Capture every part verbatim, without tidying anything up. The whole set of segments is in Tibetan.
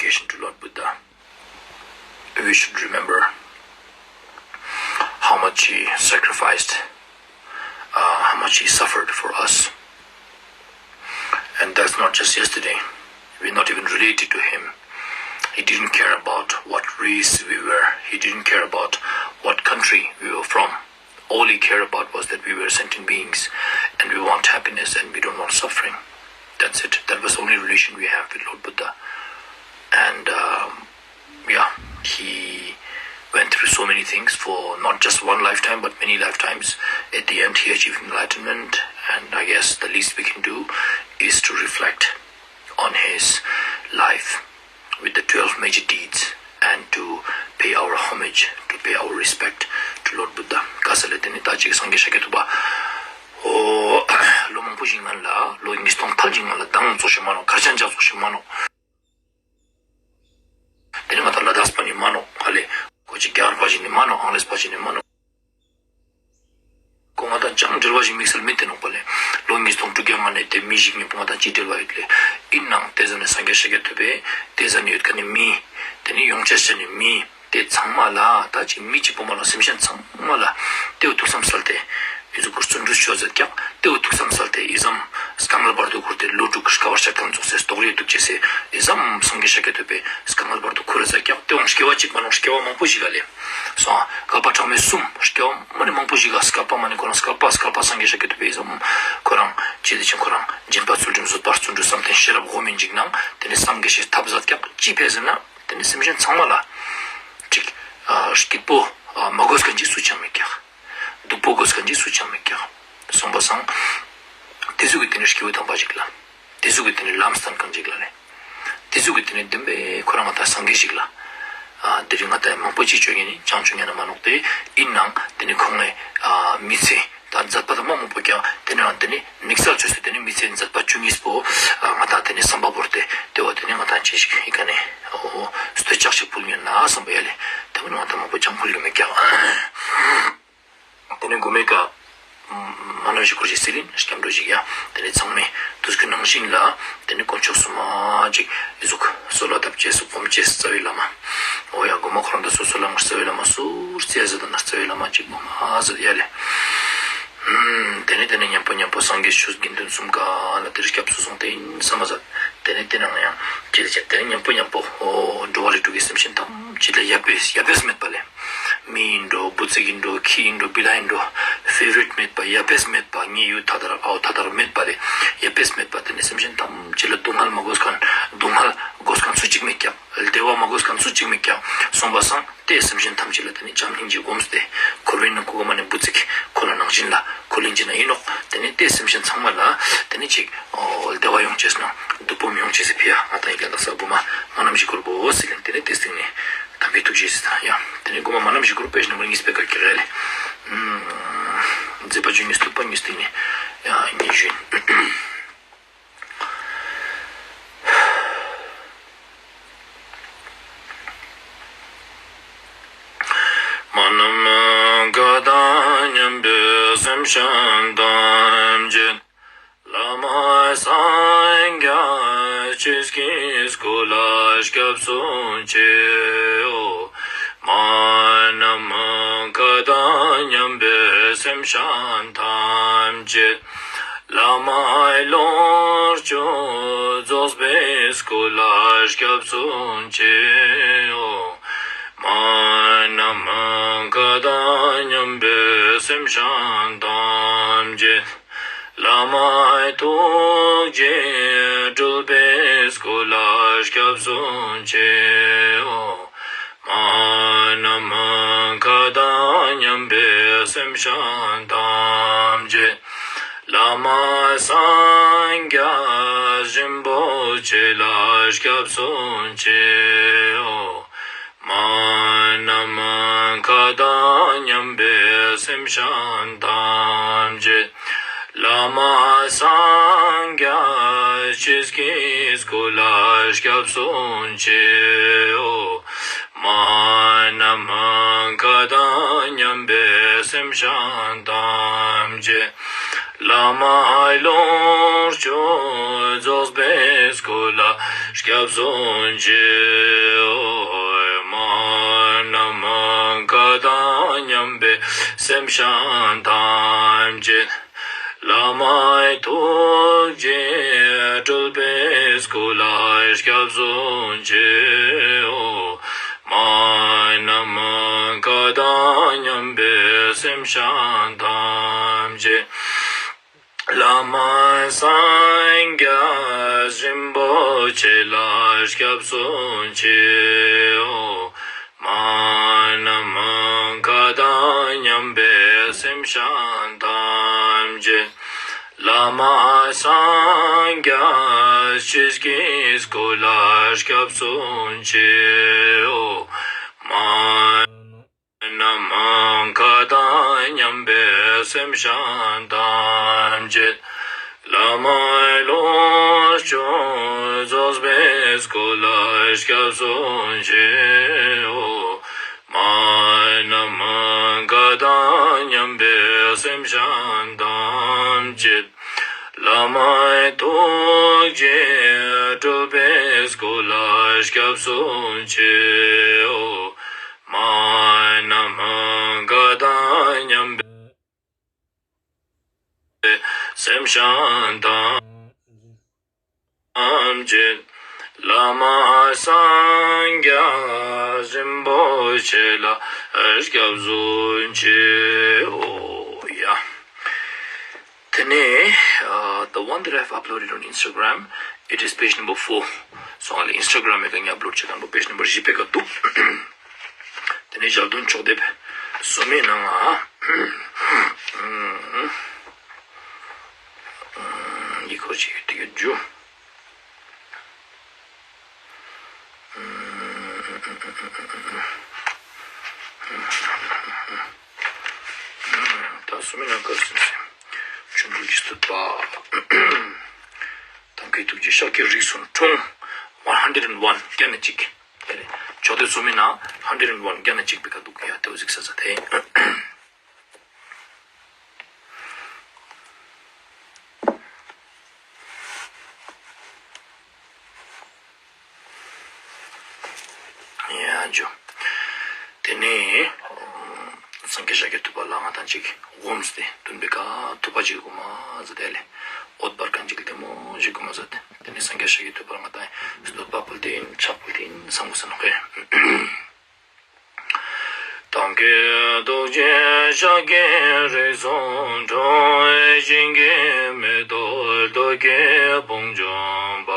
dedication to Lord Buddha, we should remember how much he sacrificed, uh, how much he suffered for us. And that's not just yesterday. We're not even related to him. He didn't care about what race we were. He didn't care about what country we were from. All he cared about was that we were sentient beings and we want happiness and we don't want suffering. That's it. That was the only relation we have with Lord Buddha. And um, yeah, he went through so many things for not just one lifetime but many lifetimes. At the end, he achieved enlightenment, and I guess the least we can do is to reflect on his life with the twelve major deeds and to pay our homage, to pay our respect to Lord Buddha. ག་ས་ལས་དེ་ནི་ད་ཅིག་སངས་རྒྱས་ཤཱཀྱ་ཐུབ་པ། ཨོ། ལོ་མང་པོ་ཞིག་སྔོན་ལ་ལོ་ཉིས་སྟོང་ཐལ་ཅིག་སྔོན་ལ་མདང་ཙོགས་ཤིག་མ་ནོ། གར་ཆང་ཇག་ཙོགས་ཤིག་མ་ནོ། དེ་ནི་ང་ད་ལ་དྭགས་པ་ནི་མ་ནོ། ཧ་ལས། ཁོ་ཅིག་རྒྱ་གར་པ་ཞིག་ནི་མ་ནོ། ཨང་ལེས་པ་ཞིག་ནི་མ་ནོ། ཁོ་ང་དང་ཅང་འབྲེལ་བ་ཞིག་དམིགས་བསལ་མེད་དེ་ནོག་པ་ལས། ལོ་ཉིས་སྟོང་དྲུག་བརྒྱ་སྔོན་ནས་དེ་མི་ཞིག་ནི་ང་དང་ཅི་འབྲེལ་བ་ཡོད་ལས། ཡིན་ནའང་དེ་ཟ་ནས་སངས་རྒྱས་ཤཱཀྱ་ཐུབ་པས་དེ་ཟ་ནས་ཡོད་མཁན་ནི་མི། དེ་ནི་ཡོང་ཆ་ཤ་ནི་མི། དེ་ཚང་མ་ལ་ད་ཅིག་མི་གཅིག་པོ་མ་ལ་སེམས་ཅན་ཚང་མ་ལ་དེའུ་ཐུགས་བསམ་གསལ་ཏེ། ཨི་ཟུག་གུར་བརྩོན་འགྲུས་ཤོད་ཟེར་ཀྱག་དེའུ་ཐུགས་བསམ་གསལ་ཏེ་ཨི་ཙམ་སྐང་ལ་བར་དུ་གུར་ཏེ་ལོ་དྲུག་གི་དཀའ་བར་ཆགས་མཁན་ཙོགས་སེ་རྡོག་རེ་གཏུབ་ཅེས་སེ་ཨི་ཙམ་སངས་རྒྱས་ཤཱཀྱ་ཐུབ་པས་སྐང་ལ་བར་དུ་ཁུར་ཟེར་ཀྱག་དེའུ་སྐྱེ་བ་གཅིག་མ་ནོ་སྐྱེ་བ་མང་པོ་ཞིག་ག་ལས། སོང་། བསྐལ་པ་གྲངས་མེད་གསུམ། སྐྱེ་བ་མ་ནི་མང་པོ་ཞིག་ག་བསྐལ་པ་མ་ནི་ཁོ་རང་བསྐལ་པ་བསྐལ་པ་སངས་རྒྱས་ཤཱཀྱ་ཐུབ་པའི་ཙམ་ཁོ་རང་ཅི་དེ་ཕྱིན་ཁོ་རང་སྦྱིན་པ་ཚུལ་ཁྲིམས་བཟོད་པ་བརྩོན་འགྲུས་བསམ་གཏན་ཤེས་རབ་སྒོམ་མི་འཇིགས་སྣང་དེ་ནི་བསམ་གྱི་ཤེས་ཐབས་ཟད་ཀྱག་ཅི་ཕེ་ཟེར་ན་དེ་ནི་སེམས་ཅན་ཚང་མ་ལ་ཅིག་སྐྱིད་པོ་མ་དགོས་མཁན་ཅིག་སུ་ཅང་མེད་ཀྱག་སྡུག་པོ་དགོས་མཁན་ཅིག་སུ་ཅང་མེད་ཀྱག་སོང་པ་སང་། དེ་ཚོ་གི་དེ་ནི་སྐྱེ་བོ་དམ་པ་ཅིག་ལ། དེ་ཚོ་གི་དེ་ནི་ལམ་སྟོན་མཁན་ཅིག་ལ་ནི། དེ་ཚོ་གི་དེ་ནི་བདེན་པའི་ཁོ་རང་ང་ད་སངས་རྒྱས་ཤིག་ལ། ཨ་དེ་རིང་ང་ད་མང་པོ་ཅིག་བཅོ་ཉན་ནི་ཅང་བཅོ་ཉན་ན་མ་ནོག་དེ་ཡིན་ནའང་དེ་ནི་ཁོང་ནས་ཨ་མི་ཚེ་ད་མཛད་པ་ད་མ་མང་པོ་ཀྱང་དེ་ནི་རང་དེ་ནི་དམིགས་བསལ་ཆོས་སུ་དེ་ནི་མི་ཚེ་མཛད་པ་བཅུ་གཉིས་པོ་ཨ་ང་ད་དེ་ནི་བསམ་པ་བོར་ཏེ་དེ་བ་དེ་ནི་ང་ད་ཅི་ཞིག་ཡིན་ཀ་ནི་ཨོ་སྟོད་ལྕག་ཞིག་ཕུལ་ཉན་ན་བསམ་པ་ཡ་ལེ་དེ་མི་ནི་ང་ད་མང་པོ་ཅང་ཕུལ་ཡོད་མེད་ཀྱང་། དེ་ནས་དགོན་པའི་ཀ་མ་ནམ་ཞིག་སྐོར་ཞིག་སི་ལིན་སྐྱབས་འགྲོ་ཞིག་ཡ། དེ་ནས་ཚང་མས་དུས་ཀྱི་ནང་བཞིན་ལ་དེ་ནས་དཀོན་མཆོག་གསུམ་མ་ཅིག་ཨི་ཟུག་གསོལ་བ་བཏབ་ཅེས་སུ་སྒོམ་ཅེས་རྩ་བའི་བླ་མ། འོ་ཡ་དགོན་པ་ཁོ་རང་དུ་སོ་སོ་ལ་རྩ་བའི་བླ་མ་སུ་རྩེ་ཟེར་དང་ན་རྩ་བའི་བླ་མ་ཅིག་སྒོམ་ཨ་ཟེར་ཡ་ལེ། དེ་ནས་དེ་ནས་མཉམ་པོ་མཉམ་པོ་སངས་རྒྱས་ཆོས་དགེ་འདུན་གསུམ་ཀ་ལ་དེར་སྐྱབས་སུ་སོང་སྟེ་ཡིན་བསམ་མ་ཟད། དེ་ནས་དེ་ནང་ཡང་ཅི་ལ་ཅི་དེ་ནས་མཉམ་པོ་མཉམ་པོ་འོ་འགྲོ་བ་རིགས་དྲུག་གི་སེམས་ཅན་ཐམས་ཅད་ལ་ཡ་པེས་ཡ་པེས་མེད་པ་ལེ། མི་ཡིན་འགྲོ། འབུ་ཚིག་ཡིན་འགྲོ། ཁྱི་ཡིན་འགྲོ། བི་ལ་ཡིན་འགྲོ། ཕེ་ཝ་རིཊ་མེད་པ། ཡ་པེས་མེད་པ། ངའི་ཡུལ་ཐ་དར་ཨའོ་ཐ་དར་མེད་པ་ལས། ཡ་པེས་མེད་པ། དེ་ནི་སེམས་ཅན་ཐམས་ཅད་ལ་སྡུག་བསྔལ་མ་དགོས་མཁན། སྡུག་བསྔལ་དགོས་མཁན་སུ་གཅིག་མེད་ཀྱང་། བདེ་བ་མ་དགོས་མཁན་སུ་གཅིག་མེད་ཀྱང་། སོང་པ་སང་དེ་སེམས་ཅན་ཐམས་ཅད་ལ་དེ་ནི་བྱམས་སྙིང་རྗེ་སྒོམས་ཏེ། འཁོར་བའི་ནང་ཁུག་ག་མ་ནི་འབུ་ཚིག་ཁོ་ལ་ནང་བཞིན་ལ་ཁོ་ལིན་གྱི་ན་ཡིན་ནོག་དེ་ནི་དེ་སེམས་ཅན་ཚང་མ་ལ་དེ་ནི་ཅིག་བདེ་བ་ཡོང་ཅེས་ན་སྡུག་པོ་མི་ཡོང་ཅེས་སི་ཕི་ཡ་ང་ད་ཡིན་ཀྱང་ད་ས་བུ་མ་མ་ནམ་ཞིག་སྐོར་བོ་སི་ལིན་དེ་ནི་དེ་སྟེང་ནས། ཐབས་མཁས་ཐུགས་རྗེས་ཟེར་དང་ཡང་། དེ་ནས་དགོན་པ་མ་ནམ་ཞིག་སྐོར་དཔེ་ཞིག་ནམ་གཉིས་པའི་ཀ་ཀྱི་རེད་ལེ། མཛད་པ་བཅུ་གཉིས་སྟོན་པ་གཉིས་སྟེང་ནས་ཡང་གཉིས་བཞིན། མ་ནམ་མཁའ་དང་མཉམ་པའི་སེམས་ཅན་ཐམས་ཅད། བླ་མ་སངས་རྒྱས་ཆོས་ཀྱི་སྐུ་ལ་སྐྱབས་སུ་མཆིའོ། མ་ནམ་མཁའ་དང་མཉམ་པའི་སེམས་ཅན་ཐམས་ཅད། བླ་མའི་ལོངས་སྤྱོད་རྫོགས་པའི་སྐུ་ལ་སྐྱབས་སུ་མཆིའོ། མ་ནམ་མཁའ་དང་མཉམ་པའི་སེམས་ཅན་ཐམས་ཅད། བླ་མའི་ཐུགས་རྗེས་སྤྲུལ་པའི་སྐུ་ལ་སྐྱབས་སུ་མཆིའོ། མ་ནམ་མཁའ་དང་མཉམ་པའི་སེམས་ཅན་ཐམས་ཅད། བླ་མ་སངས་རྒྱས་རིན་པོ་ཆེ་ལ་སྐྱབས་སུ་མཆིའོ། མ་ནམ་མཁའ་དང་མཉམ་པའི་སེམས་ཅན་ཐམས་ཅད། བླ་མ་སངས་རྒྱས་ཆོས་ཀྱི་སྐུ་ལ་སྐྱབས་སུ་མཆིའོ། མ་ནམ་མཁའ་དང་མཉམ་པའི་སེམས་ཅན་ཐམས་ཅད། བླ་མའི་ལོངས་སྤྱོད་རྫོགས་པའི་སྐུ་ལ་སྐྱབས་སུ་མཆི། སེམས་ཅན་ཐམས་ཅད་བླ་མའི་ཐུགས་རྗེས་སྤྲུལ་པའི་སྐུ་ལ་སྐྱབས་སུ་མཆིའོ། མ་ཎི་མ་ག་དང་མཉམ་པའི་སེམས་ཅན་ཐམས་ཅད་བླ་མ་སངས་རྒྱས་རིན་པོ་ཆེ་ལ་སྐྱབས་སུ་མཆིའོ། མ་ཎི་མ་ག་དང་མཉམ་པའི་སེམས་ཅན་ཐམས་ཅད་བླ་མ་སངས་རྒྱས་ཆོས་ཀྱི་སྐུ་ལ་སྐྱབས་སུ་མཆིའོ། མ་ཎི་མ་ག་དང་མཉམ་པའི་སེམས་ཅན་ཐམས་ཅད་བླ་མའི་ལོངས་སྤྱོད་རྫོགས་པའི་སྐུ་ལ་སྐྱབས་སུ་མཆིའོ། མ་ཎི་མ་ག་དང་མཉམ་པའི་སེམས་ཅན་ཐམས་ཅད་བླ་མའི་ཐུགས་རྗེས་སྤྲུལ་པའི་སྐུ་ལ་སྐྱབས་སུ་མཆིའོ། མ་ཎི་མ་ག་དང་མཉམ་པའི་སེམས་ཅན་ཐམས་ཅད་བླ་མ་སངས་རྒྱས་རིན་པོ་ཆེ་ལ་སྐྱབས་སུ་མཆིའོ། ཡ། དེ་ནས uh, the one that I've uploaded on Instagram, it is page number four. སོང་ལ་Instagram ཡི་ག་ཉ་upload བྱེད་མཁན་པོ་page number བཞི་པའི་ཀ་འདུག་དེ་ནས་ཞལ་འདོན་ཕྱོགས་བསྡེབས་གསུམ་མའི་ནང་ང་ཡིག་སྐོར་ཅིག་ཡོད་དེ་ཡོད་རྒྱུ། ད་གསུམ་མའི་ནང་ཀ་སུན་སེམས་ཆུང་ཀུ་གྱི་བསྟོད་པ། དམ་མཁའི་ཐུགས་རྗེ་ཤཱཀྱའི་རིགས་སུ་འཁྲུངས། one hundred and one བརྒྱ་ནས་གཅིག་དེ་རེད། ཕྱོགས་བསྡེབས་གསུམ་མའི་ནང་hundred and one བརྒྱ་ནས་གཅིག་པའི་ཀ་འདུག་ཡ་དེ་འོ་ཟིག་ས་ས་དེ། ཡ་ཇོ། དེ་ནས་སངས་རྒྱས་ཤཱཀྱ་ཐུབ་པ་ལ་ང་དང་གཅིག་འོམས་ཏེ་འདོན་པའི་ཀ་ཐུབ་པ་ཅིག་དགོས་མ་ཟད་དེ་ལས་འོད་འབར་གང་ཅིག་ལྡེ་མོ་ཞིག་དགོས་མ་ཟད་དེ་ནས་སངས་རྒྱས་ཤཱཀྱ་ཐུབ་པ་ལ་ང་དང་བསྟོད་པ་ཕུལ་ཏེ་ཡིན་ཕྱག་ཕུལ་ཏེ་ཡིན་བསམ་དགོས་ས་ནོ་ཧེ། དམ་མཁའི་ཐུགས་རྗེ་ཤཱཀྱའི་རིགས་སུ་འཁྲུངས། ཞིང་གི་མེ་ཏོག་རྡོ་རྗེ་དཔུང་འཇོམས་པ།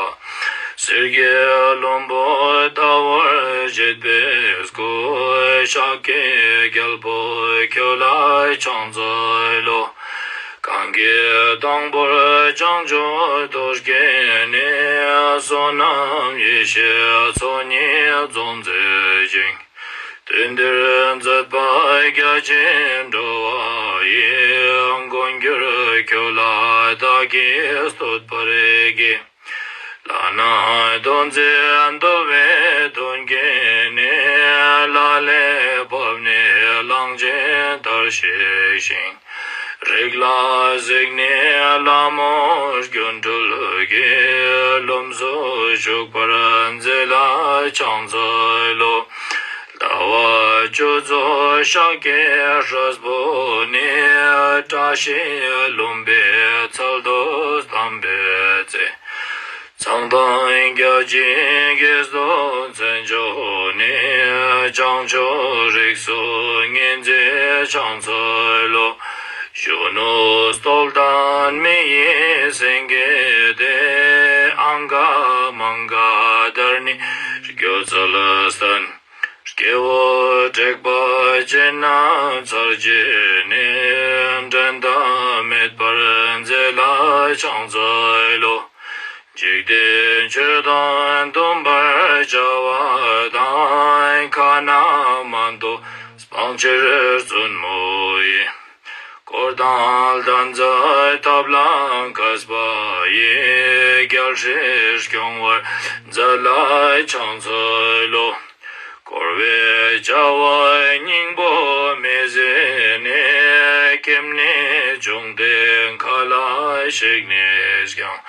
གསེར་གྱི་ལྷུན་པོ་ཟླ་བར་བརྗིད་པའི་སྐུ། ཤཱཀྱའི་རྒྱལ་པོ་ཁྱོད་ལ་ཕྱག་འཚལ་ལོ། གང་གི་དང་པོར་བྱང་ཆུབ་ཏུ་སྐྱེས་ནས། བསོད་ནམས་ཡེ་ཤེས་ཚོགས་གཉིས་རྫོགས་མཛད་ཅིང་། དུས་འདིར་མཛད་པ་རྒྱ་ཆེན་འགྲོ་བ་ཡི། མགོན་གྱུར་ཁྱོད་ལ་བདག་གིས་བསྟོད་པར་བགྱི། ལག་ན་རྡོ་རྗེ་འདུ་བའི་མདུན་བསྐྱེད་ནས། ལག་ལེན་ཕབ་ནས་གླང་ཆེན་ལྟར་གཤེགས་ཤིང་། རིགས་ལ་གཟིགས་ནས་ལྷ་མོ་སྒྱུ་འཕྲུལ་གྱི། ལྷུམས་སུ་ཞུགས་པར་མཛད་ལ་ཕྱག་འཚལ་ལོ། ཟླ་བ་བཅུ་ཚོགས་ཤཱཀྱའི་སྲས་པོ་ནི། བཀྲ་ཤིས་ལྷུན་པོའི་ཚལ་དུ་བལྟམས་པའི་ཚེ། མཚན་དང་རྒྱ་ཆེའི་རྒྱལ་སྲས་མཚན་མཆོག་ནི། བྱང་ཆུབ་རིགས་སུ་ངེས་འཛིན་ཕྱག་འཚལ་ལོ། གཞོན་ནུ་སྟོབས་ལྡན་མི་ཡི་སེང་གེ་སྟེ། ཨང་ཀ་མང་ག་དར་ནི་སྒྱུ་རྩལ་བསྟན། སྐྱེ་བོ་དྲེགས་པ་ཅན་རྣམས་ཚར་བཅད་ནས། འགྲན་ཟླ་མེད་པར་མཛད་ལ་ཕྱག་འཚལ་ལོ། འཇིག་རྟེན་ཆོས་དང་མཐུན་པར་བྱ་བ་དང་། ཁ་ན་མ་ཐོ་སྤང་ཕྱིར་བཙུན་མོ་ཡི། འཁོར་དང་ལྡན་མཛད་ཐབས་ལ་མཁས་པ་ཡི། རྒྱལ་སྲིད་སྐྱོང་བར་མཛད་ལ་ཕྱག་འཚལ་ལོ། འཁོར་བའི་བྱ་བ་སྙིང་པོ་མི་གཟིགས་ནས། ཁྱིམ་ནས་བྱུང་སྟེ་མཁའ་ལ་གཤེགས་ནས་ཀྱང་།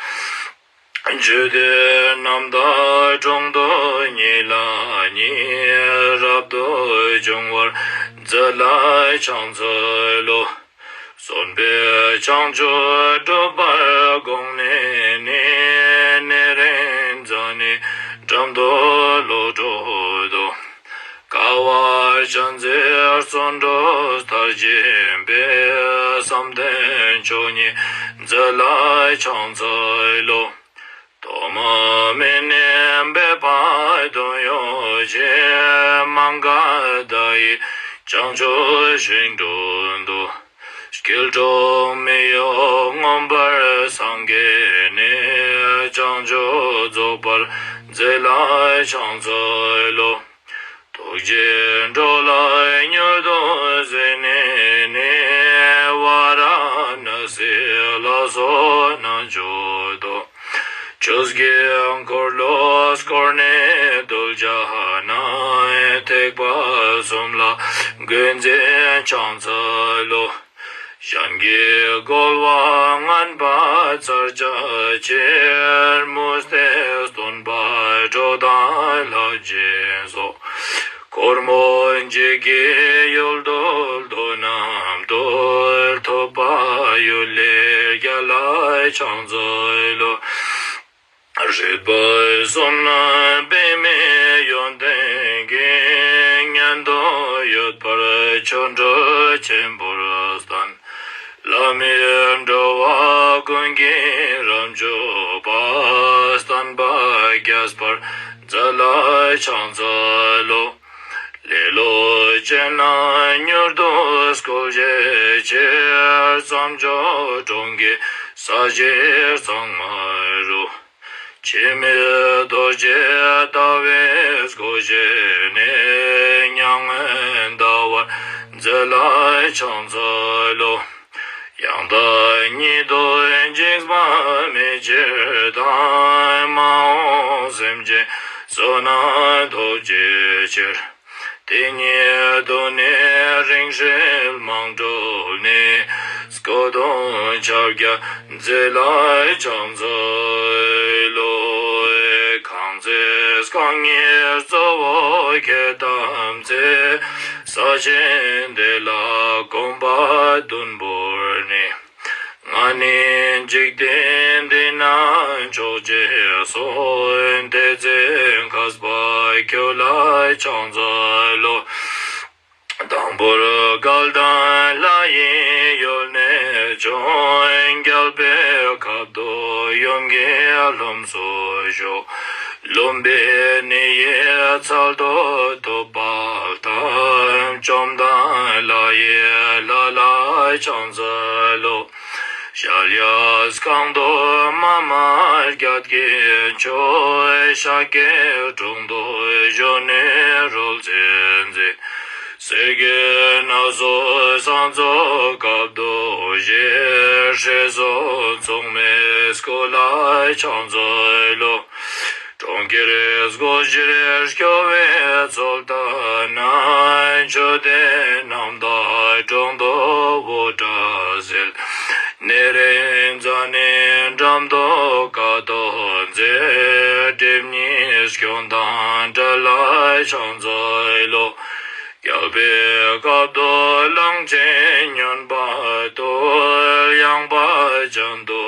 ཆོས་སྡེ་རྣམ་དག་དྲུང་དུ་ཉིད་ལ་ཉེ། རབ་ཏུ་བྱུང་བར་ མཛད་ལ་ཕྱག་འཚལ་ལོ། གསོན་པའི་བྱང་ཆུབ་སྒྲུབ་པར་དགོངས་ནས་ནི། ཉེ་རིང་མཛའ་ནི་འགྲམ་དུ་བློ་གྲོས་བསྡུ། དཀའ་བ་སྤྱད་མཛད་བརྩོན་འགྲུས་མཐར་ཕྱིན་པའི། བསམ་གཏན་མཆོག་བརྙེས་མཛད་ལ་ཕྱག་འཚལ་ལོ། ཐོག་མ་མེད་ནས་འབད་པ་དོན་ཡོད་ཕྱིར། མ་འགགས་བརྡ་ཡིས་བྱང་ཆུབ་ཤིང་དྲུང་དུ། སྐྱིལ་ཀྲུང་མི་གཡོ་མངོན་པར་སངས་རྒྱས་ནས། བྱང་ཆུབ་རྫོགས་པར་མཛད་ལ་ཕྱག་འཚལ་ལོ། ཐུགས་རྗེས་འགྲོ་ལ་མྱུར་དུ་གཟིགས་ནས་ནི། ཝཱ་ར་ཎ་སིའི་ལ་སོགས་རྣལ་འབྱོར་དུ། ཆོས་ཀྱི་འཁོར་ལོ་བསྐོར་ནས་གདུལ་བྱ་རྣམས། ཐེག་པ་གསུམ་ལ་འགོད་མཛད་ཕྱག་འཚལ་ལོ། གཞན་གྱིས་རྒོལ་བ་ངན་པ་བྱ་ཕྱིར། མུ་སྟེགས་སྟོན་པ་གྲོགས་དང་ལྷ་སྦྱིན་སོགས། སྒོར་མོ་འབྱེད་ཀྱི་ཡུལ་དུ་བསྡུ་རྣམས་བཏུལ། ཐུབ་པ་ཡུལ་ལས་རྒྱལ་ལ་ཕྱག་འཚལ་ལོ། རིག་པ་གསུམ་ན་པདྨའི་ཡོན་ཏན་གྱིས། མཉན་དུ་ཡོད་པར་ཆོ་འཕྲུལ་ཆེན་པོར་བསྟན། ལྷ་མིའི་འགྲོ་བ་ཀུན་གྱི་རབ་མཆོག་པ། བསྟན་པ་རྒྱས་པར་མཛད་ལ་ཕྱག་འཚལ་ལོ། ལེ་ལོ་ཅན་རྣམས་མྱུར་དུ་སྐོལ་བྱའི་ཕྱིར། བརྩམས་ཆོས་གྲོང་ཁྱེར་ས་གཞི་གཙང་མ་རུ། འཆི་མེད་རྡོ་རྗེ་ཟླ་བའི་སྒོ་འབྱེད་ནས། མྱ་ངན་འདའ་བར་མཛད་ལ་ཕྱག་འཚལ་ལོ། ཡང་དག་ཉིད་དུ་འཇིགས་པ་མེད་ཕྱིར་དང་། མ་འོངས་སེམས་ཅན་བསོད་ནམས་ཐོབ་བྱའི་ཕྱིར། དེ་ཉིད་དུ་ནི་རིང་བསྲེལ་མང་དཀྲོལ་ནས། སྐུ་གདུང་ཕྱག་རྒྱ་མཛད་ལ་ཕྱག་འཚལ་ལོ། གང་ཚེ་རྐང་གཉིས་གཙོ་བོ་ཁྱེད་བལྟམས་ཚེ། ས་ཆེན་འདི་ལ་གོམ་པ་བདུན་བོར་ནས། ང་ནི་འཇིག་རྟེན་འདི་ན་མཆོག་ཅེས་གསོལ། དེ་ཚེ་མཁས་པ་ཁྱོད་ལ་ཕྱག་འཚལ་ལོ། དང་པོར་དགའ་ལྡན་ལྷ་ཡི་ཡུལ་ནས་བྱོན། རྒྱལ་པོའི་ཁབ་ཏུ་ཡུམ་གྱི་ལྷུམས་སུ་ཞུགས། ལུམ་བི་ནི་ཡི་ཚལ་དུ་ཐུབ་པ་བལྟམས། བཅོམ་ལྡན་ལྷ་ཡི་ལྷ་ལ་ཕྱག་འཚལ་ལོ། གཞལ་ཡས་ཁང་དུ་མ་མ་བརྒྱད་ཀྱིས་མཆོད། ཤཱཀྱའི་དྲུང་དུ་བཞུགས་ནས་རོལ་རྩེད་མཛད། གསེར་གྱི་སྣ་ཚོགས་ཟངས་མཚོ་ཁབ་ཏུ་བཞེས། སྲས་སུ་མཚུངས་མེད་སྐུ་ལ་ཕྱག་འཚལ་ལོ། གྲོང་ཁྱེར་སྒོ་བཞིར་སྐྱོ་བའི་ཚུལ་བསྟན་ནས། མཆོད་རྟེན་རྣམ་དག་དྲུང་དུ་འབོད་སྒྲ་གསལ། ཉེ་རིང་མཛའ་ནི་འགྲམ་དུ་དཀའ་སྡུག་མཛད། སྒྲིབ་གཉིས་སྐྱོན་དང་བྲལ་ལ་ཕྱག་འཚལ་ལོ། རྒྱལ་པོའི་ཁབ་ཏུ་གླང་ཆེན་སྨྱོན་པ་བཏུལ། ཡངས་པ་ཅན་དུ་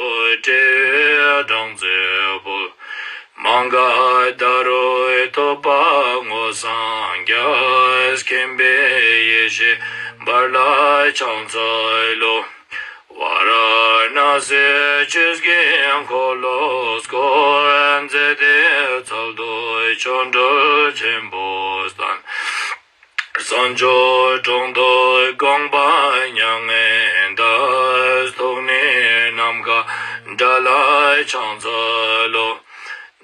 སྤྲེའུས་སྦྲང་རྩི་ཕུལ། མ་འགགས་ད་རུང་ཐུབ་པ་མངོན་སངས་རྒྱས། མཁྱེན་པའི་ཡེ་ཤེས་འབར་ལ་ཕྱག་འཚལ་ལོ། ཝཱ་ར་ཎཱ་སིའི་ཆོས་ཀྱི་འཁོར་ལོ་བསྐོར། མཛེས་སྡེའི་ཚལ་དུ་ཆོ་འཕྲུལ་ཆེན་པོ་བསྟན། བསམ་མཆོག་གྲོང་དུ་དགོངས་པ་མྱ་ངན་འདས། ཐུགས་ནི་ནམ་མཁའ་འདྲ་ལ་ཕྱག་འཚལ་ལོ།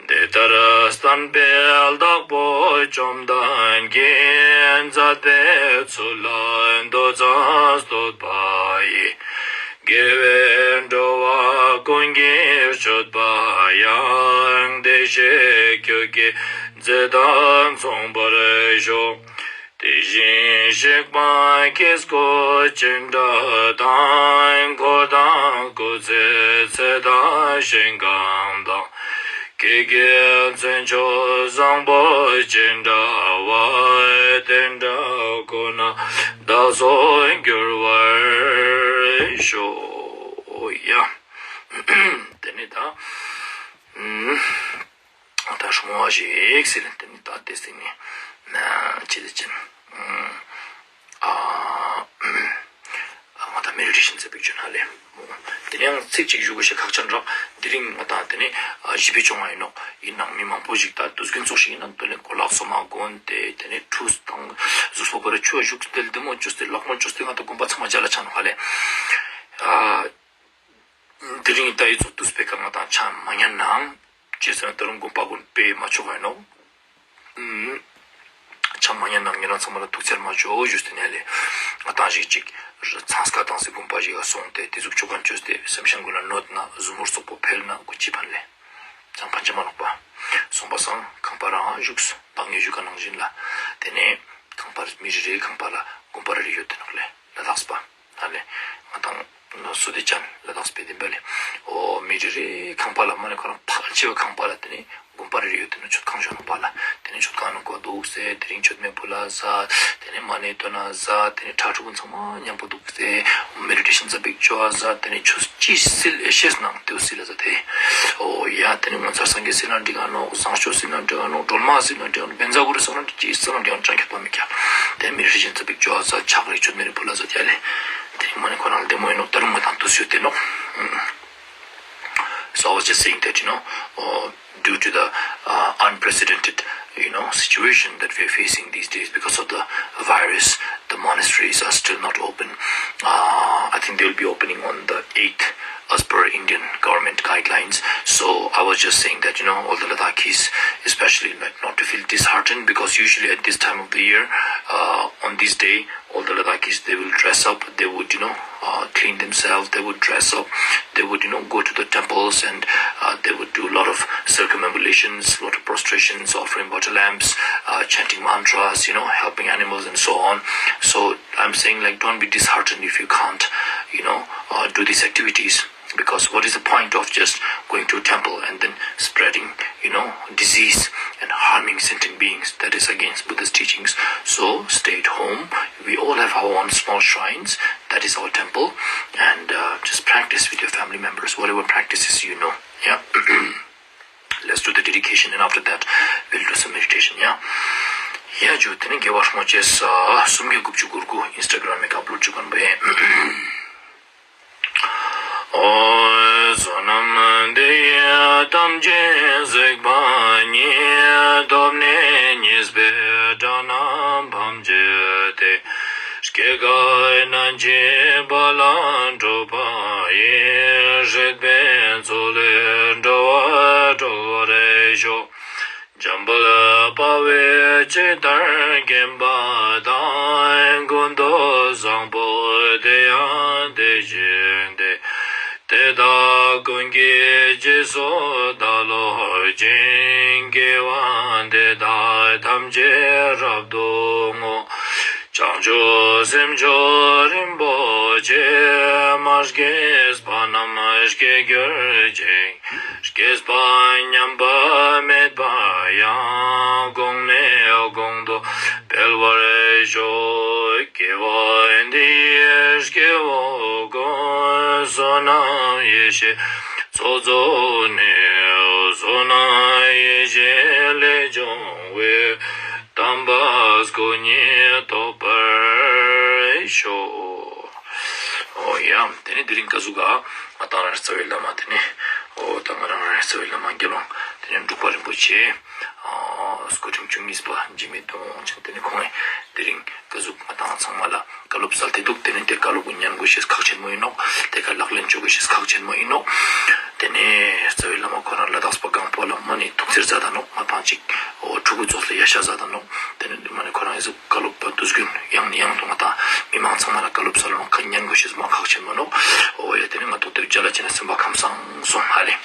འདི་ལྟར་བསྟན་པའི་བདག་པོ་བཅོམ་ལྡན་གྱིས། མཛད་པའི་ཚུལ་ལ་འདུད་ཙམ་བསྟོད་པ་ཡིས། དགེ་བས་འགྲོ་བ་ཀུན་གྱི་སྤྱོད་པ་ཡང་། བདེ་གཤེགས་ཁྱོད་ཀྱི་མཛད་དང་མཚུངས་པར་ཤོག། དེ་བཞིན་གཤེགས་པ་ཁྱེད་སྐུ་ཅི་འདྲ་དང་། འཁོར་དང་སྐུ་ཚེའི་ཚད་དང་ཞིང་ཁམས་དང་། ཁྱེད་ཀྱི་མཚན་མཆོག་བཟང་པོ་ཅི་འདྲ་བ། དེ་འདྲ་ དགོས་ན་བདག་སོགས་འགྱུར་བར་ཤོག། ཡ། དེ་ནས་ད། ཨུམ། ད་སྲུང་བ་ཞིག་ཟེར་ནས་དེ་ནས་ད་དེ་ཟེར་ནས་ན་ཅི་ཟེར་ཅན། ཨ། ང་ད་མེ་ཌི་ཊེ་ཤན་ཟེར་བའི་ཆོས་ན་ལས། དེ་ནས་ཡང་ཚིག་གཅིག་ཞུ་དགོས་ཤེས་ཁག་ཅན་རག་དེ་རིང་ང་ད་དེ་ནས་ཨ་ཞི་བའི་བཅོ་ལྔ་ཡིན་ནོག་ཡིན་ནའང་མི་མང་པོ་ཞིག་ད་དུས་རྒྱུན་ཚོགས་ཤིག་ཡིན་ན་དེ་ནས་གོ་ལག་སོ་མ་གོན་ཏེ་དེ་ནས་ཁྲུས་དང་གཟུགས་པོ་བོ་ར་ཆུ་བཞུགས་ཏེ་ལྡེ་མོ་བཅོས་ཏེ་ལག་མོ་བཅོས་ཏེ་ང་ད་དགོན་པ་ཚང་མ་མཇལ་ལ་ཆ་ནོག་ཧ་ལས། ཨ། དེ་རིང་ད་ཡི་ཚོགས་དུས་སྤེལ་ཁ་ང་ད་ཆ་མ་ཉན་ནའང་ཅེས་ཟེར་ན་དེ་རིང་དགོན་པ་དགོན་པས་མ་ཆོག་ག་ཡིན་ནོག་ཆ་མ་ཉན་ན་ངེད་རང་ཚང་མ་ལ་ཐུགས་འཚེར་མ་བྱོས་ཞུས་ཏེ་ནས་ལས། ང་ཏང་ཞིག་ཅིག་ཚང་སྐལ་དང་སྲིད་དགོན་པ་ཞིག་ལ་སོང་སྟེ་དེ་ཟུག་ཆོ་ག་བཅོས་ཏེ་སེམས་ཤང་ཀུན་ལ་གནོད་ན་གཟུགས་མོར་སོག་པོ་འཕེལ་ན་གུ་ཅི་ཕན་ལས། ཅང་ཕན་ཅི་མ་ལོག་པ། སོང་པ་སང་ཁང་པ་རང་བཞུགས་སུ་བདག་ཉིད་བཞུགས་ཀ་ནང་བཞིན་ལ། དེ་ནས་ཁང་པར་མི་རེ་རེའི་ཁང་པ་ལ་དགོན་པ་རེ་རེ་ཡོད་དེ་ནོག་ལས་ལ་དྭགས་པ། ཨ་ལས། ང་ཏང་སོ་དེ་ཅན་ལ་དྭགས་པའི་བདེན་པ་ལས། ཨོ་མི་རེ་རེའི་ཁང་པ་ལ་མ་ནས་ཁོ་རང་ཐག་ཆེ་བའི་ཁང་པ་ལ་དེ་ནས་དགོན་པ་རེ་རེ་ཡོད་དེ་ནོག་མཆོད་ཁང་ཞོ་ནོག་པ་ལ་དེ་ནས་མཆོད་ཁང་ནང་གོ་འདུག་སེ་དེ་རིང་མཆོད་མེ་ཕུལ་ལ་ཟ། དེ་ནས་མ་ནས་དོན་ན་ཟ། དེ་ནས་ཁྲ་ཕྲུ་གུ་ཚང་མ་མཉམ་པོ་འདུག་སེ་མེ་ཌི་ཊེ་ཤན་ཙ་པིག་བཅོ་བ་ཟ། དེ་ནས་ཆུ་ཅི་སིལ་ཨེ་ཤེས་ནང་དེའུ་སིལ་ལ་ཟ་དེ། ཨོ་ཡ་དེ་ནས་ངོ་མཚར་སངས་རྒྱས་སིལ་ན་འགྲིག་ག་ནོག་བཟང་སྤྱོད་སིལ་ན་འགྲིག་ག་ནོག་སྒྲོལ་མ་སིལ་ན་འགྲིག་ག་ནོག་བཛྲ་གུ་རུ་སིལ་ན་འགྲིག་ཅི་སིལ་ན་འགྲིག་ག་ཅང་ཁྱད་པར་མི་ཁྱད། དེ་མེ་ཌི་ཊེ་ཤན་ཙ་པིག་བཅོ་བ་ཟ་ཕྱག་རེ་མཆོད་མེ་རེ་ཕུལ་ལ་ཟ་དེ་ལས། དེ་རིང་མ་ནས་ཁོ་རང་ལ་བདེ་མོ་ཡིན་ནོག་ད་རུང་མ་དང་དུས་ཡོད་དེ་ནོག So I was just saying that, you know, uh, due to the uh, unprecedented, you know, situation that we're facing these days because of the virus, the monasteries are still not open. Uh, I think they'll be opening on the eighth as per Indian government guidelines. So I was just saying that, you know, all the Ladakhis, especially, like, not to feel disheartened, because usually at this time of the year, uh, on this day, all the Ladakhis, they will dress up, they would, you know, uh, clean themselves, they would dress up, they would, you know, go to the temples, and uh, they would do a lot of circumambulations, a lot of prostrations, offering water lamps, uh, chanting mantras, you know, helping animals and so on. So I'm saying, like, don't be disheartened if you can't, you know, uh, do these activities. Because what is the point of just going to a temple and then spreading, you know, disease and harming sentient beings? That is against Buddha's teachings. So stay at home. We all have our own small shrines. That is our temple. And uh, just practice with your family members, whatever practices you know. Yeah. Let's do the dedication, and after that, we'll do some meditation. Yeah. ཡ་ཇོ་དེ་ནི་དགེ་བ་སྲུང་བྱེད་ས་སུམ་བརྒྱ་དགུ་བཅུ་གོ་དགུ་Instagram་ནས་ཨབ་ལོཌ་བྱེད་མཁན་པས། ཨོ། བསོད་ནམས་འདི་ཡིས་ཐམས་ཅད་གཟིགས་པ་ཉིད། ཐོབ་ནས་ཉེས་པའི་དགྲ་རྣམས་ཕམ་བྱས་ཏེ། སྐྱེ་རྒ་ན་འཆིའི་རྦ་རླབས་འཁྲུགས་པ་ཡི། སྲིད་པའི་མཚོ་ལས་འགྲོ་བ་སྒྲོལ་བར་ཤོག། འཇམ་དཔལ་དཔའ་བོས་ཇི་ལྟར་མཁྱེན་པ་དང་། ཀུན་ཏུ་བཟང་པོ་དེ་ཡང་དེ་བཞིན་ཏེ། དེ་དག་ཀུན་གྱི་རྗེས་སུ་བདག་སློབ་ཅིང་། དགེ་བ་འདི་དག་ཐམས་ཅད་རབ་ཏུ་བསྔོ། བྱང་ཆུབ་སེམས་མཆོག་རིན་པོ་ཆེ། མ་སྐྱེས་པ་རྣམས་སྐྱེ་གྱུར་ཅིག། སྐྱེས་པ་ཉམས་པ་མེད་པ་ཡང་། གོང་ནས་གོང་དུ་འཕེལ་བར་ཤོག། དགེ་བ་འདི་ཡིས་སྐྱེ་བོ་ཀུན། བསོད་ནམས་ཡེ་ཤེས་ཚོགས་རྫོགས་ནས། བསོད་ནམས་ཡེ་ཤེས་ལས་བྱུང་བའི། དམ་པ་སྐུ་གཉིས་ཐོབ་པར་ཤོག། ཨོ་ཡ། དེ་ནས་དེ་རིང་ཀ་ཟུག་ག་ང་ཏང་རང་རྩ་བའི་བླ་མ་དེ་ནས་ཨོ་ད་ང་རང་རང་རྩ་བའི་བླ་མ་དགེ་སློང་དེ་ནས་འབྲུག་པ་རིན་པོ་ཆེ་ཨོ་སྐུ་ཕྲེང་བཅུ་གཉིས་པ་འཇིགས་མེད་དོན་དབང་ཆེན་དེ་ནས་ཁོང་ངས་དེ་རིང་ཀ་ཟུག་ང་ཏང་ཚང་མ་ལ་བཀའ་སློབ་སྩལ་ཏེ་འདུག། དེ་ནས་དེ་བཀའ་སློབ་ཉན་དགོས་ཤེས་ཁག་ཆེན་མོ་ཡིན་ནོག། དེ་ཁ་ལག་ལེན་འཇོག་དགོས་ཤེས་ཁག་ཆེན་མོ་ཡིན་ནོག། དེ་ནས་རྩ་བའི་བླ་མ་ཁོ་རང་ལ་དྭགས་པ་སྒང་པོ་ལ་མ་ནས་ཐུགས་འཚེར་མཛད་ད་ནོག། ང་ཏང་ཅིག་ཨོ་ཕྲུ་གུ་ཚོ་ལ་ཡ་ཤ་མཛད་ད་ནོག། དེ་ནས་མ་ནས་ཁོ་རང་ཡི་ཟུག་བཀའ་སློབ་པ་དུས་ཀུན་ཡང་ནས་ཡང་དུ་ང་ཏང་མི་མང་ཚང་མ་ལ་བཀའ་སློབ་སྩལ་ལོང་ཁ་ཉན་དགོས་ཤེས་མ་ཁག་ཆེན་མོ་ནོག། ཨོ་ཡ་དེ་ནས་ང་ཏོག་ཏོ་རྒྱ་ལ་ཅི་ན་སེམས་པ་ཁམས་སང་སོང་ཧ་ལེ།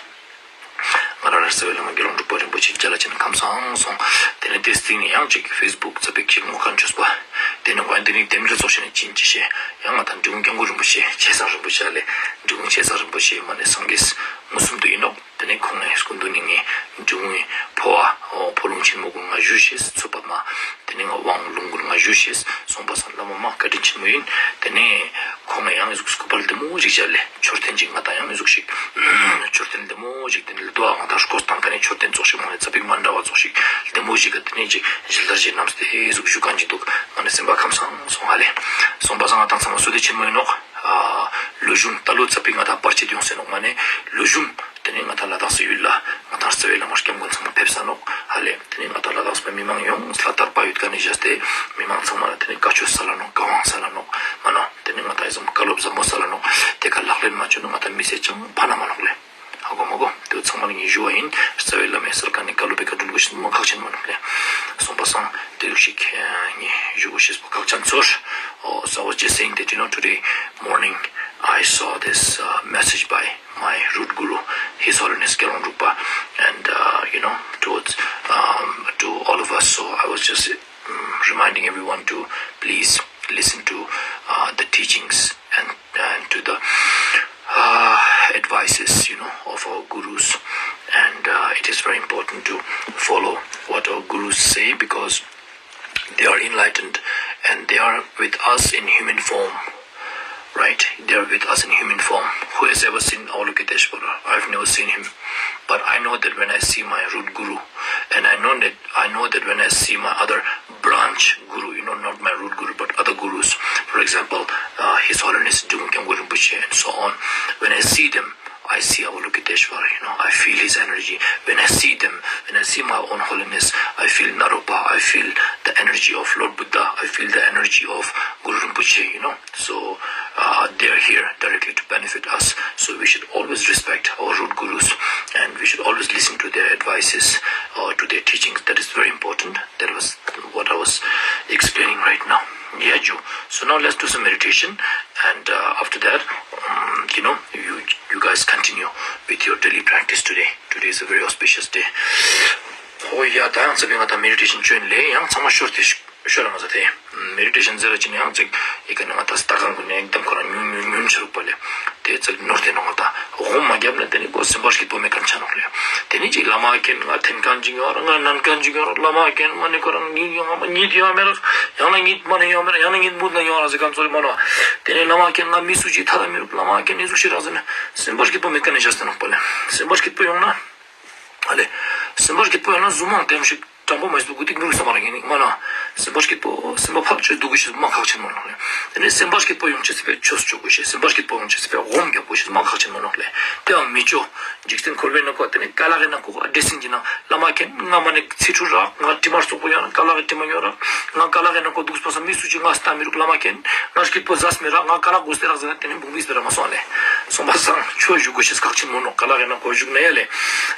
ང་རང་རེ་རྩ་བའི་བླ་མ་དགེ་སློང་འབྲུག་པ་རིན་པོ་ཆེ་རྒྱ་ལ་ཅི་ན་ཁམས་སང་སོང་། དེ་ནས་དེ་སྟེང་ནས་ཡང་ཅིག་ཕེ་སི་བུག་ཙ་པིག་ཅིག་ངོ་མཁན་བཅོས་པ། དེ་ནས་ང་འདི་ནས་དེ་འདྲ་ཚོགས་ཤིག་ནས་ཅིན་ཅི་ཤེས། ཡང་ང་ཏང་འབྲི་གུང་སྐྱབས་མགོན་རིན་པོ་ཆེ་ཆེ་ཚང་རིན་པོ་ཆེ་ལས། འབྲི་གུང་ཆེ་ཚང་རིན་པོ་ཆེ་མ་ནས་སངས་རྒྱས། མངོན་སུམ་དུ་ཡིན་ནོ། དེ་ནས་ཁོང་ངའི་སྐུ་མདུན་ནས་ངས་འབྱུང་བའི་འཕོ་བ་འོ་འཕོ་ལུང་ཆེན་མོ་ཀུན་ང་ཞུས་ཤེས། ཚུད་པ་མ་དེ་ནས་ང་དབང་ལུང་ཀུན་ང་ཞུས་ཤེས། སོང་པ་སང་བླ་མ་མ་བཀའ་དྲིན་ཆེན་མོ་ཡིན། དེ་ནས་ཁོང་ངས་ཡང་ཨི་ཟུག་སྐུ་པར་ལྡེ་མོ་ཞིག་བཞག་ལེ། མཆོད་རྟེན་ཅིག་ང་དང་ཡང་ཨི་ཟུག་ཞིག་མཆོད་རྟེན་ལྡེ་མོ་ཞིག་དེ་ནས་ལ་དོ་ཨ་ང་དང་སྐོར་བཏང་ཀ་ནས་མཆོད་རྟེན་ཙོགས་ཤིག་མ་ནས་ཚ་པིག་མ་འདྲ་བ་ཙོགས་ཤིག་ལྡེ་མོ་ཞིག་ག་དེ་ནས་ཅིག་ཞལ་དར་ཞིག་བསྣམས་ཏེ་ཨི་ཟུག་ཞུ་མཁན་ཅིག་འདུག་ང་ནས་སེམས་པ་ཁམས་སང་སོང་ཧ་ལེ། སོང་པ་སང་ང་དང་ཚང་མ་བསོད་བདེ་ཆེན་མོ་ཡིན་ནོག་ལོ་གཞུང་ད་ལོ་ཙ་པིག་ང་དང་བར་ཆད་ཡོང་སེ་ནོག་མ་ནས་ལོ་གཞུང་དེ་ནས་ང་དང་ལ་དྭགས་སི་ཡུལ་ལ་ང་དང་རྩ་བའི་བླ་མ་སྐྱབས་མགོན་ཚང་མ་ཕེབས་ས་ནོག་ཧ་ལེ། དེ་ནས་ང་དང་ལ་དྭགས་སི་མི་མང་ཡོངས་ལ་དར་པ་ཡོད་ཀ་ནས་བཞག་སྟེ་མི་མང་ཚང་མ་ལ་དེ་ནས་བཀའ་ཆོས་སལ་ལ་ནོག་བཀའ་དབང་སལ་ལ་ནོག་མ་ནོག་དེ་ནས་ང་དང་ཡི་ཙམ་བཀའ་སློབ་བཟང་པོ་སལ་ལ་ནོག་དེ་ཀ་ལག་ལེན་མ་བཅོས་ན་ང་དང་མི་ཚེ་ཅང་ཕན་ན་མ་ནོག་ལེ། ཧ་གོ་མ་གོ་དེ་ཚང་མ་ལ་ངས་ཞུ་བ་ཡིན། རྩ་བའི་བླ་མའི་སལ་ཀ་ནས་བཀའ་སློབ་པའི་བཀའ་དྲིན་དགོས་ཤིན་ཏུ་མ་ཁག་ཆེན་མ་ནོག་ལེ། སོང་པ་སང་དེ་རིགས་ཤིག་ངས་ཞུ་དགོས་ཤེས་པ་ཁག་ཅན་ཚོར། Oh, so I was just saying that, you know, today morning I saw this uh, message by my root guru, His Holiness Gelong Drukpa, and, uh, you know, towards um, to all of us. So I was just um, reminding everyone to please listen to uh, the teachings and, and to the uh, advices, you know, of our gurus. And uh, it is very important to follow what our gurus say because they are enlightened and they are with us in human form. Right? They are with us in human form. Who has ever seen Avalokiteshvara? I've never seen him. But I know that when I see my root guru, and I know that I know that when I see my other branch guru, you know, not my root guru, but other gurus, for example, uh, His Holiness Drikung Gyamgö Rinpoche and so on, when I see them, I see Avalokiteshvara, you know, I feel his energy. When I see them, when I see my own holiness, I feel Naropa, I feel the energy of Lord Buddha, I feel the energy of Guru Rinpoche, you know. So uh, they are here directly to benefit us. So we should always respect our root gurus and we should always listen to their advices or to their teachings. That is very important. That was what I was explaining right now. Yeah, Joe. So now let's do some meditation, and uh, after that, um, you know, you you guys continue with your daily practice today. Today is a very auspicious day. Oh yeah, ད་ཡང་ཚེ་བའི་ང་ད་མེ་ཌི་ཊེ་ཤན་བྱོན་ལེ་ཡང་ཚང་མ་ཤོར་ཏེ་ཤོར་ལ་ང་ཚ་དེ། མེ་ཌི་ཊེ་ཤན་ཟེར་ར་ཅི་ནས་ཡང་ཚིག་ཡི་ག་ནས་ང་ད་ལྟ་གང་གི་ནས་ཡང་དམ་ཁོ་རང་ཉུང་ཉུང་ཉུང་ཆེ་རུ་པ་ལེ། དེ་ཚིག་ནོར་དེ་ནང་ང་ད་འོ་མ་རྒྱབ་ན་དེ་ནས་ཁོ་སེམས་པ་སྐྱིད་པོ་མེད་མཁན་ཆ་ནོག་ལེ། དེ་ནས་ཅིག་བླ་མ་མཁན་ང་འཐེན་མཁན་ཅིག་ཡོང་ར་ང་ནན་མཁན་ཅིག་ཡོང་ར་བླ་མ་མཁན་མ་ནི་ཁོ་རང་ཉིད་ཡོང་ང་མ་ཉིད་ཡོང་མེད་ར་ཡང་ན་ཉིད་མ་ནི་ཡོང་མེད་ར་ཡང་ན་ཉིད་མུད་ན་ཡོང་ར་ཟེར་མཁན་ཚོ་ལེ་མ་ནོ། དེ་ནས་བླ་མ་མཁན་ང་མི་སུ་ཅིག་ཐ་ད་མི་རུག་བླ་མ་མཁན་ནི་སུ་ཞིག་རག་ཟེར་ན་སེམས་པ་སྐྱིད་པོ་མེད་མཁན་ནས་བཞག་ཟེར་ནོག་པ་ལེ། སེམས་པ་སྐྱིད་པོ་ཡོང་ན། ཨ་ལེ། སེམས་པ་སྐྱིད་པོ་ཡོང་ན་གཟུགས་མང་ལྡེམ་ཞིག་དྲང་པོ་མ་ཞིག་འདུག་གི་འདུག་བསམ་པ་རང་ཡིན་ནི་མ་ན། སེམས་པ་སྐྱིད་པོ་སེམས་པ་ཕབ་ཆོས་འདུག་གི་ཞིག་མ་ཁག་ཆེན་མ་ནོག་ལེ། དེ་ནས་སེམས་པ་སྐྱིད་པོ་ཡོང་ཆེད་སེ་པའི་ཆོས་སུ་བཅོ་དགོས་ཤེས་སེམས་པ་སྐྱིད་པོ་ཡོང་ཆེད་སེ་པའི་འོམ་རྒྱབ་དགོས་ཤེས་མ་ཁག་ཆེན་མ་ནོག་ལེ། དེའང་མི་ཆོ། འཇིག་རྟེན་འཁོར་བའི་ནང་ཁོ་དེ་ནས་ཀ་ལ་གི་ནང་ཁོ་ཨ་འདྲེ་སིང་གི་ནང་བླ་མ་མཁན་ང་མ་ནས་ཚེ་ཁྲུ་རག་ང་དྲི་མ་རྩོག་པོ་ཡོང་ར་ཀ་ལ་གི་དྲི་མ་ཡོང་ར་ང་ཀ་ལ་གི་ནང་ཁོ་འདུག་སྤོ་ས་མི་སུ་ཅིག་ང་སྟ་མི་རུག་བླ་མ་མཁན་ང་སྐྱིད་པོ་ཟས་མི་རག་ང་ཀ་ལ་དགོས་སྟེ་རག་ཟེར་ན་དེ་ནས་འབུང་བིས་པའི་ར་མ་སོང་ལེ། སོང་པ་སང་ཆོས་ཞུ་དགོས་ཤེས་ཁག་ཆེན་མོ་ནོག་ཀ་ལ་གི་ནང་ཁོ་བཞུགས་ན་ཡ་ལེ།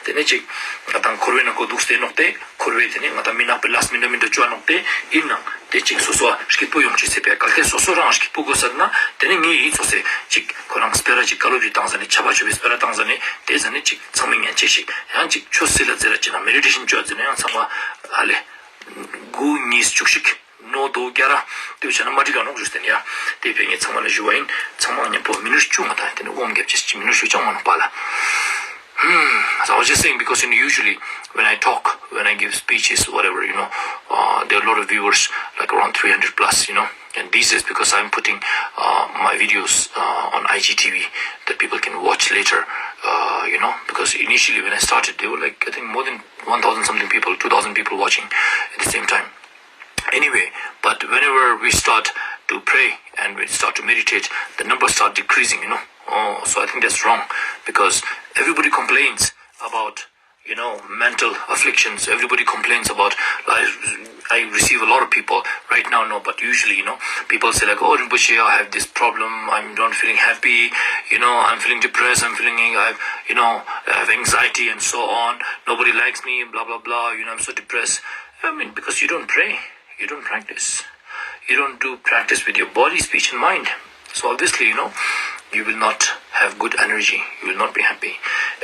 དེ་ནས་ཅིག་ང་དང་འཁོར་བའི་ནང་ཁོ་འདུག་སྟེ་ནོག་སྟེ། འཁོར་བའི་དེ་ནས་ང་དང་མི་ནག་པའི་ལས་མི་འདྲ་མི་འདྲ་བཅོ་ནོག་སྟེ་ཡིན་ནང་དེ་ཅིག་སོ་སོ་སྐྱིད་པོ་ཡོང་ཆེད་སེ་པའི་གལ་ཏེ་སོ་སོ་རང་སྐྱིད་པོ་དགོས་ཟེར་ན་དེ་ནས་ངའི་ཡིད་ཚོགས་སེ་ཅིག་ཁོ་རང་སྤེ་ར་ཅིག་བཀའ་སློབ་ཅིག་བཏང་ཟ་ནས་ཆབ་པ་ཆོས་པའི་སྤེ་ར་བཏང་ཟ་ནས་དེ་ཟ་ནས་ཅིག་ཚང་མས་ཉན་ཆེ་ཞིག་ཡང་ཅིག་ཆོས་སྲིད་ལ་རྩེ་ར་ཅིག་ན་མེ་ཌི་ཊེ་ཤན་བཅོ་ཟེར་ན་ཡང་ཚང་མ་ཨ་ལེ། དགུ་གཉིས་བཅུ་ཞིག་ནོ་དོ་རྒྱ་ར་དེ་བྱས་ན་མ་འགྲིག་ག་ནོག་ཞུ་སྟེ་ཡ། དེ་བས་ངས་ཚང་མ་ལ་ཞུ་བ་ཡིན། ཚང་མ་མཉམ་པོ་མི་ནུར་བཅུ་ང་དང་དེ་ནས་དབང་རྒྱབ་ཅེས་ཀྱི་མི་ནུར་ཞུ་ཅང་མ་ནོག་པ་ལ། Hmm. So I was just saying because you know usually when I talk, when I give speeches, whatever, you know, uh, there are a lot of viewers, like around three hundred plus, you know. And these days, because I'm putting uh, my videos uh, on I G T V that people can watch later, uh, you know, because initially when I started, there were like, I think, more than one thousand something people, two thousand people watching at the same time. Anyway, but whenever we start to pray and we start to meditate, the numbers start decreasing, you know. Oh, so I think that's wrong because everybody complains about you know, mental afflictions. Everybody complains about. I, I receive a lot of people right now, no, but usually, you know, people say like, "Oh, Rinpoche, I have this problem. I'm not feeling happy. You know, I'm feeling depressed. I'm feeling, I, you know, I have anxiety and so on. Nobody likes me. Blah blah blah. You know, I'm so depressed." I mean, because you don't pray, you don't practice, you don't do practice with your body, speech, and mind. So obviously, you know, you will not have good energy. You will not be happy.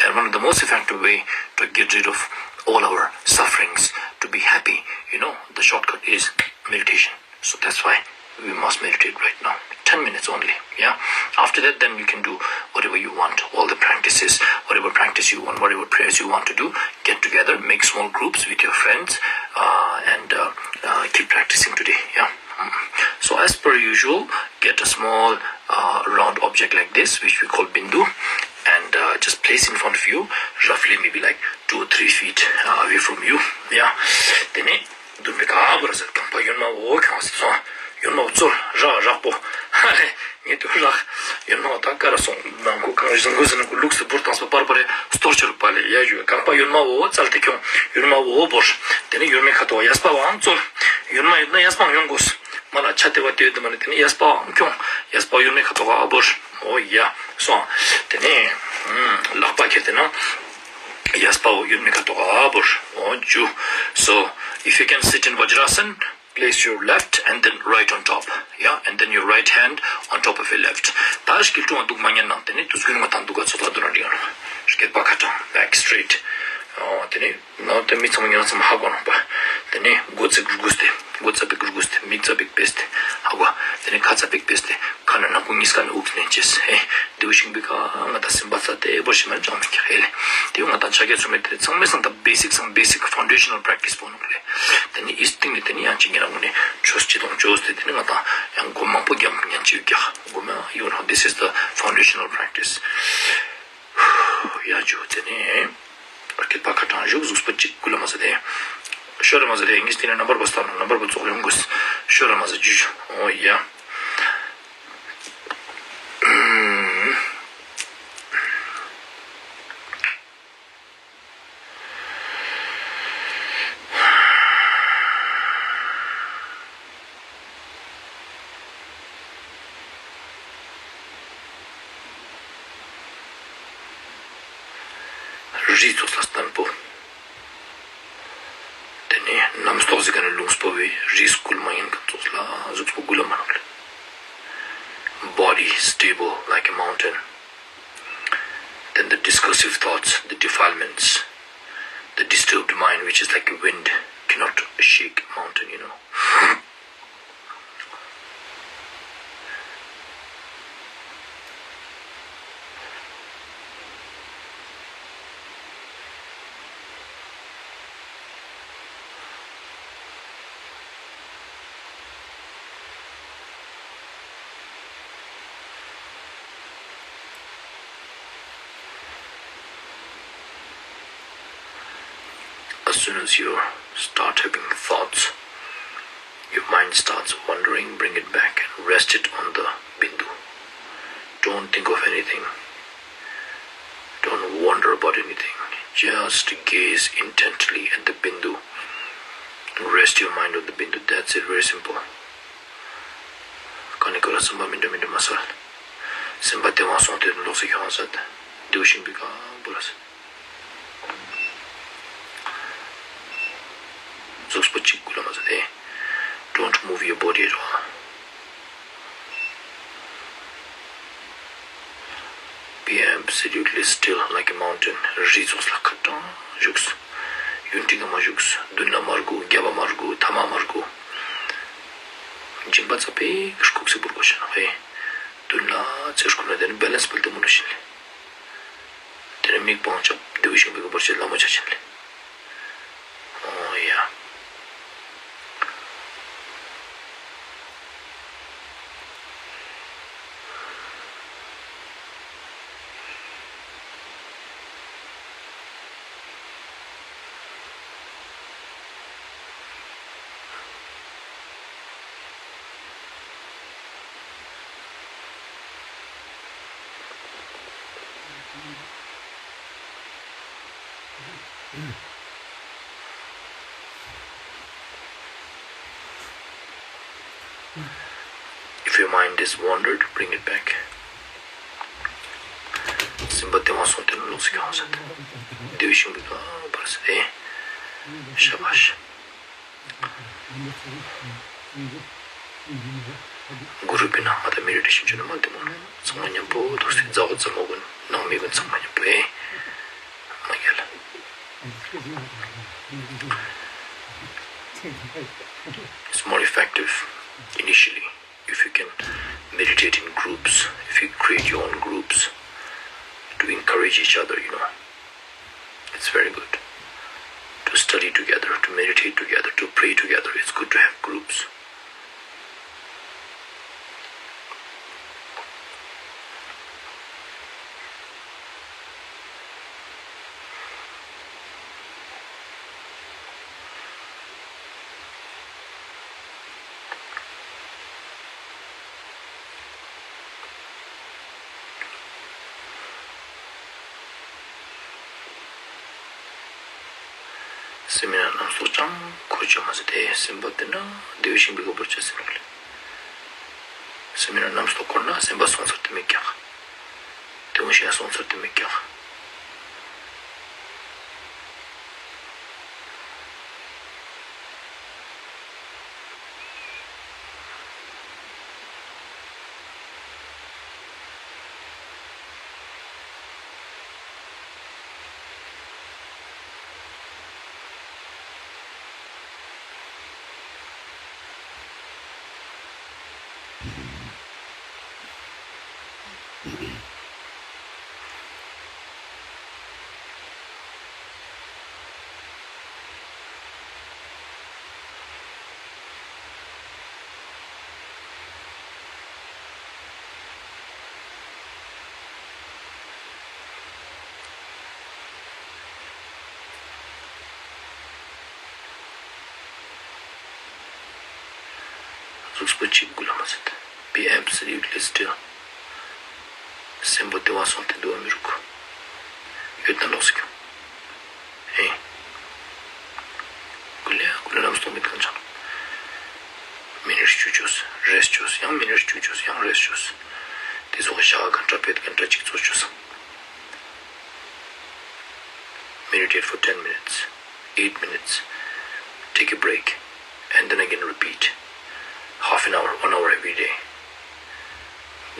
And one of the most effective way to get rid of all our sufferings, to be happy, you know, the shortcut is meditation. So that's why we must meditate right now. Ten minutes only. Yeah. After that, then you can do whatever you want, all the practices, whatever whatever prayers you want to do, get together, make small groups with your friends, uh, and uh, uh, keep practicing today. Yeah. Mm. So as per usual, get a small uh, round object like this, which we call bindu, and uh, just place in front of you, roughly maybe like two or three feet uh, away from you. Yeah. དེ་ནས་འདུན་པའི་ག་བུར་ཟེར། རྐང་པ་གཡོན་མ་འོག་ཁྱོང་ཟེར་སོང་། གཡོན་མ་འོག་ཙོལ་ར་རག་པོ། ཧ་ལེ་ངས་དུ་རག་གཡོན་མ་འོག་ད་ཀ་ར་སོང་། ནང་ཁུ་གང་བཞིན་གུ་ཟེར་ན་གུ་ལུག་སི་བུར་བཏང་སོ་པར་པར་སྟོར་ཆུ་རུ་པ་ལེ་ཡ་ཞུ། རྐང་པ་གཡོན་མ་འོག་ཙལ་ཏེ་ཁྱོང་། གཡོན་མ་འོག་བོར། དེ་ནས་གཡོན་མའི་ཁ་ཐོག་གཡས་པ་འང་ཙོལ། གཡོན་མ་ཡོད་ན་གཡས་པའང་ཡོང་དགོས། མ་ལ་ཆ་དེ་བ་དེ་ཡོད་དུ་མ་ནི་དེ་ནས་གཡས་པའང་ཁྱོང་། གཡས་པ་གཡོན་མའི་ཁ་ཐོག་ག་བོར། འོ་ཡ་སོང་། དེ་ནས་ལག་པ་ཁྱེར་ཏེ་ན། གཡས་པ་འོག་གཡོན་མའི་ཁ་ཐོག་ག་བོར། འོ་ཇུ། So if you can sit in Vajrasana, place your left and then right on top. Yeah, and then your right hand on top of your left. ད་སྐྱིལ་ཀྲུང་འདུག་མ་ཉན་ནང་དེ་ནི་དུས་ཀུན་མ་དང་འདུག་ག་ཚོ་ད་འདུག་ན་འགྲིག་ཡང་། སྐེད་པ་ཁ་ཏང་back straight. འོ་དེ་ནི་ནང་དེ་མི་ཚང་མ་ཉན་ཚང་མ་ཧ་གོ་ནང་པ། དེ་ནི་མགོ་ཚིག་རུ་གུས་ཏེ། མགོ་ཙ་པིག་རུ་གུས་ཏེ། མིག་ཙ་པིག་ཕེས་ཏེ། ཧ་གོ། དེ་ནས་ཁ་ཙ་པིག་ཕེས་ཏེ། ཁ་ནང་ནག་པོ་གཉིས་ཀ་ནས་དབུགས་ལེན་ཅེས། ཨེ། དེ་བཞིན་པའི་ཁ་ང་དང་སེམས་པ་རྩ་དེ་བོར་ཤེས་མ་ཅང་མི་ཁྱག་ཧེ་ལེ། དེ་ང་དང་ཆ་རྒྱ་ཚོ་མེད་དེ་ཚང་མས་སང་ད་basic སང་basic foundational practice པོ་ནོག་ལེ། དེ་ནི་ཨིས་ཏིང་ནི་དེ་ནི་ཡང་ཅིག་ཉེ་རང་ངོ་ནས་ཆོས་སྤྱི་དང་ཆོས་དེ་དེ་ནི་ང་དང་ཡང་སྒོ་མང་པོ་རྒྱབ་ཉན་ཅིག་རྒྱག་སྒོ་མ་you know this is the foundational practice. ཡ་ཇུ་དེ་ནས། སྐེད་པ་ཁ་ཏང་བཞུགས། གཟུགས་པོ་གཅིག་ཀུ་ལ་མ་ཟ་དེ། ཤོ་ར་མ་ཟ་དེ་ངས་དེ་ནས་རྣམ་པར་པ་སྟོན་ནོ། རྣམ་པར་པ་ཙོག་ཡོང་དགོས། ཤོ་ར་མ་ཟ་ཇུ་ཇུ། འོ་ཡ། རི་ཚོགས་ལ་བརྟན་པོ། དེ་ནས་རྣམ་རྟོག་ཟེར་ག་ནས་ལུང་སྤོ་བའི་རི་སྐུལ་མ་ཡིན་ག་ཚོགས་ལ་གཟུགས་པོ་ཀུ་ལ་མ་ནོག་ལེ། Body stable like a mountain. Then the discursive thoughts, the defilements, the disturbed mind, which is like a wind, cannot shake a mountain, you know. As soon as you start having thoughts, your mind starts wandering, bring it back and rest it on the bindu. Don't think of anything. Don't wonder about anything. Just gaze intently at the bindu. Rest your mind on the bindu. That's it, very simple. ག་ནི་ཀ་ར་སེམས་པ་མི་འདྲ་མི་འདྲ་མ་སལ། སེམས་པ་དེ་བ་སོང་དེ་ལོག་སེ་ཁྱོང་ས་དེ་བཞིན་པའི་ག་བུ་ར་སེ། གཟུགས་པོ་གཅིག་ཀུ་ལ་མ་ཟ་དེ། Don't move your body at all. Be absolutely still like a mountain. རི་ཚོགས་ལ་ཁ་ཏང་བཞུགས། ཡུན་ཏིག་མ་བཞུགས། མདུན་ལ་མར་གུ། རྒྱབ་མར་གུ། ཐ་མ་མར་གུ། མཇིང་པ་ཙ་པིག་ཁུག་སེ་བུར་གོ་ཤ་ན་ཧེ། མདུན་ལ་ཚེར་ཁུ་ན་དེ་ནི་བེ་ལན་སི་པལ་དེ་མོ་ནོ་ཤིན་ལེ། དེ་ནས་མིག་པང་ཆབ་བདེ་བའི་ཤིང་པའི་གི་བར་ཆད་ལ་མོ་ཆ་ཆེན་ལེ། ཨོ་ཡ། If your mind is wandered, bring it back. སེམས་པ་དེ་བ་སོང་དེ་ལ་ལོག་སེ་ཁྱོང་ས་དེ། བདེ་བའི་ཤིང་གི་བ་བར་སེ། ཤ་བ་ཤ། གུ་རུ་པའི་ནང་ང་དང་མི་རིགས་ཤིང་ཆུ་ནི་མ་དེ་མོ་ཚང་མ་མཉམ་པོ་འདུག་སེ་མཛའ་བོ་མཛའ་མོ་གུན་ནང་མི་གུན་ཚང་མ་མཉམ་པོ་ཨེ། མ་རྒྱལ། It's more effective initially if you can meditate in groups, if you create your own groups to encourage each other, you know. It's very good to study together, to meditate together, to pray together. It's good to have groups. སེམས་མེད་ན་རྣམ་རྟོག་ཅང་འཁོར་བཅོས་མ་ཟད་དེ་སེམས་པ་དེ་ན་བདེ་བའི་ཤིང་པའི་ག་པར་བཅོས་ཟེར་ནོ་ལེ། སེམས་མེད་ན་རྣམ་རྟོག་འཁོར་ན་སེམས་པ་སོང་ཚར་དེ་མེད་ཀྱག་དེ་འོང་ཤེས་སོང་ཚར་དེ་མེད་ཀྱག་གཟུགས་པོ་གཅིག་པུ་ལ་མ་ཟད། Be absolutely still. སེམས་པ་བདེ་བ་སོང་སྟེ་འདུག་མི་རུག་ཡོད་ན་ལོག་སི་ཁྱོང་། ཧེ། ཀུ་ལེ་ཀུ་ལེ་རྣམ་རྟོག་མེད་གང་ཆགས། མི་ནིཊ་བཅུ་བཅོས། རེསཊ་བཅོས། ཡང་མི་ནིཊ་བཅུ་བཅོས། ཡང་རེསཊ་བཅོས། དེ་ཚོ་ཞག་ག་གན་ཊ་བེད་གན་ཊ་གཅིག་ཚོ་བཅོས། Meditate for ten minutes, eight minutes. Take a break and then again repeat. Half an hour, one hour every day.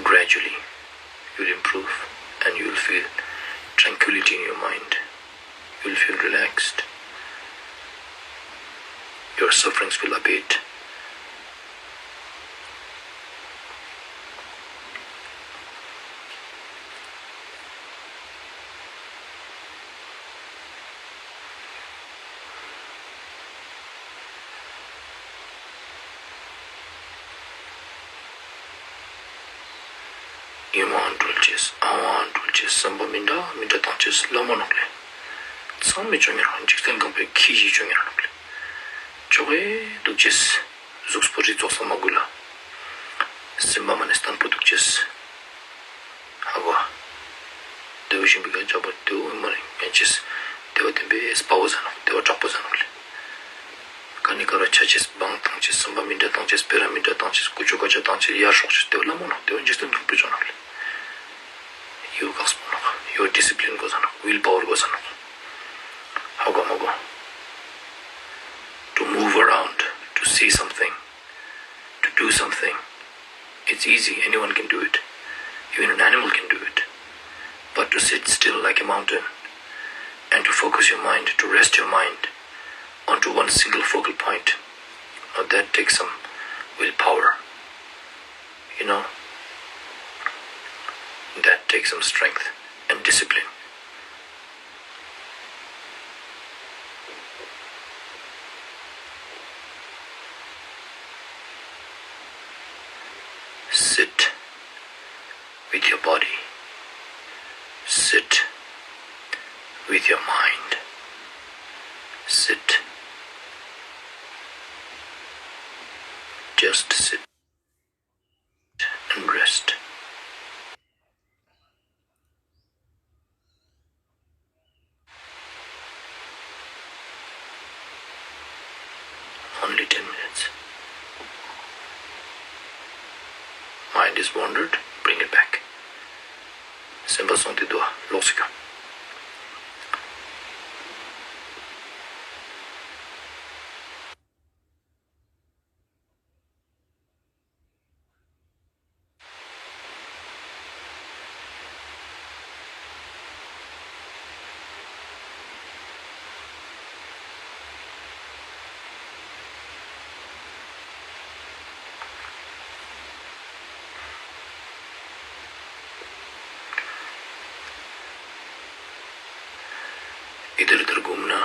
Gradually, you'll improve and you'll feel tranquility in your mind. You'll feel relaxed. Your sufferings will abate. ཉོན་མོངས་གྲོལ་ཅེས། ཨ་ཝང་གྲོལ་ཅེས། བསམ་པ་མི་འདྲ་མི་འདྲ་བཏང་ཅེས་ལ་མོ་ནོག་ལེ། ཚང་མས་ཅོ་ཉེ་རང་འཇིག་རྟེན་གང་པོའི་ཁྱི་ཞིག་ཅོ་ཉེ་རང་ནོག་ལེ། ཅོག་གེ་འདུག་ཅེས། གཟུགས་པོ་རི་ཙོག་ས་མ་དགོས་ལ། སེམས་པ་མ་ནས་བརྟན་པོ་འདུག་ཅེས། ཧ་གོ། དེ་བཞིན་པའི་ཀ་ཅག་པ་དེ་འོ་མ་རེ་ངན་ཅེས། དེ་བ་དེ་བས་དཔའ་བོ་ཟ་ནོག་དེ་བ་དྲག་པོ་ཟ་ནོག་ལེ། ཀ་ནི་ཀ་ར་ཆ་ཅེས། བང་བཏང་ཅེས། བསམ་པ་མི་འདྲ་བཏང་ཅེས། སྤེ་ར་མི་འདྲ་བཏང་ཅེས། ཀུ་ཅོ་ཀ་ཅོ་བཏང་ཅེས། ཡར་སྲོག་ཅེས། དེ་བ་ལ་མོ་ནོག་དེ་བ་འཇིག་རྟེན་མཐུན་པོ་ཅོ་ནོག་ལེ། ཡོ་གག་སྤོ་ནོག་ཡོ་ཌི་སི་པི་ལིན་དགོས་ཟ་ནོག་ཝིལ་པ་ཝར་དགོས་ཟ་ནོག་ཧ་གོ་མ་གོ། To move around, to see something, to do something, it's easy. Anyone can do it. Even an animal can do it. But to sit still like a mountain and to focus your mind, to rest your mind onto one single focal point, now that takes some willpower. You know, that takes some strength and discipline. Sit with your body. Sit with your mind. Sit. Just sit and rest. Only ten minutes. Mind is wandered, bring it back. སེམས་པ་སོང་སྟེ་འདུག་ལོག་སི་ཁྱོང་། इधर उधर घूमना,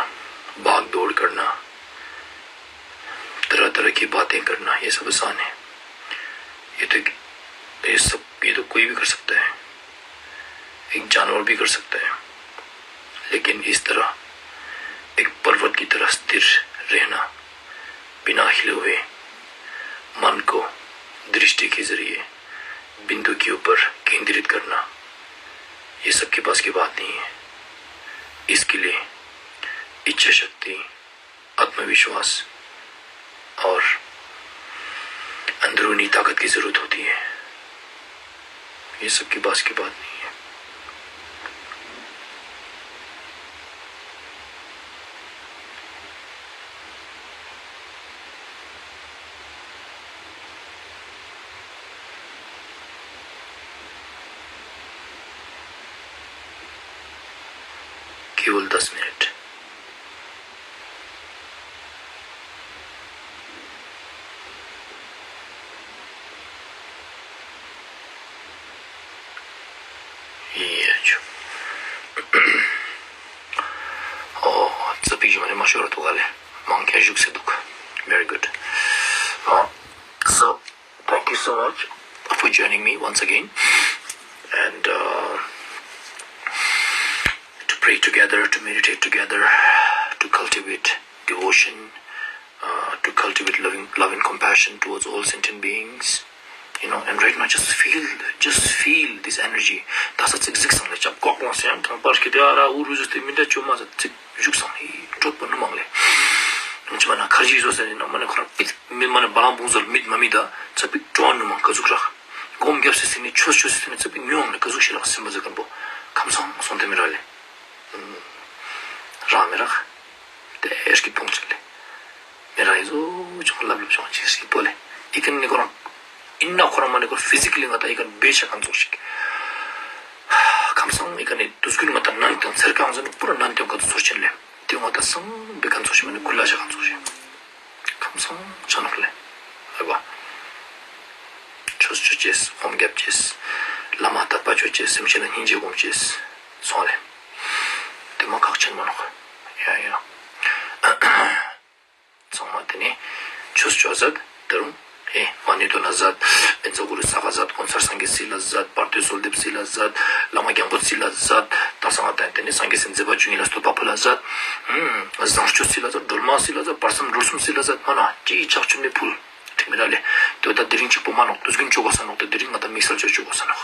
भाग दौड़ करना, तरह तरह की बातें करना, ये सब आसान है। ये तो, ये सब, ये तो कोई भी कर सकता है, एक जानवर भी कर सकता है। लेकिन इस तरह एक पर्वत की तरह स्थिर रहना, बिना हिले हुए, मन को दृष्टि के जरिए बिंदु के ऊपर केंद्रित करना, ये सबके पास की बात नहीं है। इसके लिए इच्छा शक्ति, आत्मविश्वास और अंदरूनी ताकत की जरूरत होती है। ये सबके पास की बात नहीं है। केवल दस मिनट। ཡེ་ཆུ། ཨོ། ཙི་པིག་ཞིག་མ་ནས་མ་ཤོར་འདུག་ག་ལེ། མང་ཁྱ་བཞུགས་སེ་འདུག Very good. Uh, so, thank you so much for joining me once again. And uh, to pray together, to meditate together, to cultivate devotion, uh, to cultivate loving, love and compassion towards all sentient beings. You know, and right now just feel, just feel this energy. ད་ས་ཚིག་གཟིགས་སང་ལེ་ཅབ་ཀོག་ལོང་སེམས་དང་པར་ཤི་དེ་ཨ་ར་ཨུ་རུ་ཟུ་སྟེ་མི་འདྲ་ཅོ་མ་ས་ཚིག་བཞུགས་སང་ཧི་གྲོད་པ་ནུ་མང་ལེ། ཅི་མ་ན་ཁར་ཇི་བཟོ་ས་ནི་ན་མ་ནི་ཁོ་རང་པིད་མི་མ་ནི་བ་ལང་བུང་ཟོར་མིད་མ་མི་ད་ཚ་པིག་ཀྲོ་ནུ་མང་ག་ཟུག་རག་སྒོམ་རྒྱབ་སེ་སེ་ནི་ཆོས་ཆོས་སེ་ནི་ཚ་པིག་ཉུང་ནི་ག་ཟུག་ཤི་རག་སེམས་པ་ཟེ་ཀན་པོ་ཁམས་སང་སོང་དེ་མི་ར་ལེ། རག་མི་རག་དེ་ཨེ་སྐྱིད་པོང་ཆེ་ལེ། མེ་ར་ཡི་བཟོ་ཅོག་ལབ་ལབ་ཅོག་ཅིག་སི་པོ་ལེ། ཨི་ཀན་ནི་ཁོ་རང་ཨིན་ན་ཁོ་རང་མ་ནི་ཁོ་ཕི་ཟི་ཀ་ལི་ང་ད་ཨི་ཀན་བེ་ཆ་གང་ཚོགས་ཤིག་ཁམས་སང་ཨི་ཀན་ནི་དུས་ཀུན་ང་ད་ནན་ཏེང་ཚེར་གང་ཟེར་ན་པུ་ར་ནན་ཏེང་ག་ཚོ་ཚོར་ཆེན་ལེ། དེ་ང་ད་སང་བེ་གང་ཚོགས་ཤིག་མ་ནི་ཁུ་ལ་ཆ་གང་ཚོགས་ཤིག་ཁམས་སང་ཆ་ནོག་ལེ། ཨ་བ། ཆོས་ཆོས་ཅེས་ཧོམ་རྒྱབ་ཅེས། བླ་མ་དད་པ་ཆོས་ཅེས་སེམས་ཅན་ལ་སྙིང་རྗེ་སྒོམ་ཅེས་སོང་ལེ། དེ་མ་ཁག་ཆེན་མ་ནོག་ཡ་ཡ། ཚང་མ་དེ་ནས་ཆོས་ཆོས་ཟད་ད་རུང་ཨེ་མ་ཎི་དོ་ན་ཟད་བཛྲ་གུ་རུ་ས་ག་ཟད་ཀོང་ཚར་སངས་རྒྱས་སི་ལ་ཟད་བར་དོའི་གསོལ་འདེབས་སི་ལ་ཟད་བླ་མ་རྒྱལ་པོ་སི་ལ་ཟད་ད་སང་ཨ་ད་དེ་ནས་སངས་རྒྱས་སི་མཛད་པ་བཅུ་གཉིས་ལ་བསྟོད་པ་ཕུལ་ལ་ཟད་བཟང་སྤྱོད་སི་ལ་ཟད་སྒྲོལ་མ་སི་ལ་ཟད་བར་གསུམ་འགྲོ་གསུམ་སི་ལ་ཟད་མ་ན་ཅི་ཡི་ཕྱག་མཆོད་ནས་ཕུལ་དྲི་མི་ལ་ལས་དོ་ད་དེ་རིང་གཅིག་པོ་མ་ནོག་དུས་རྒྱུན་བཅོ་གོ་ས་ནོག་ད་དེ་རིང་ང་ད་དམིགས་བསལ་བཅོ་བཅོ་གོ་ས་ནོག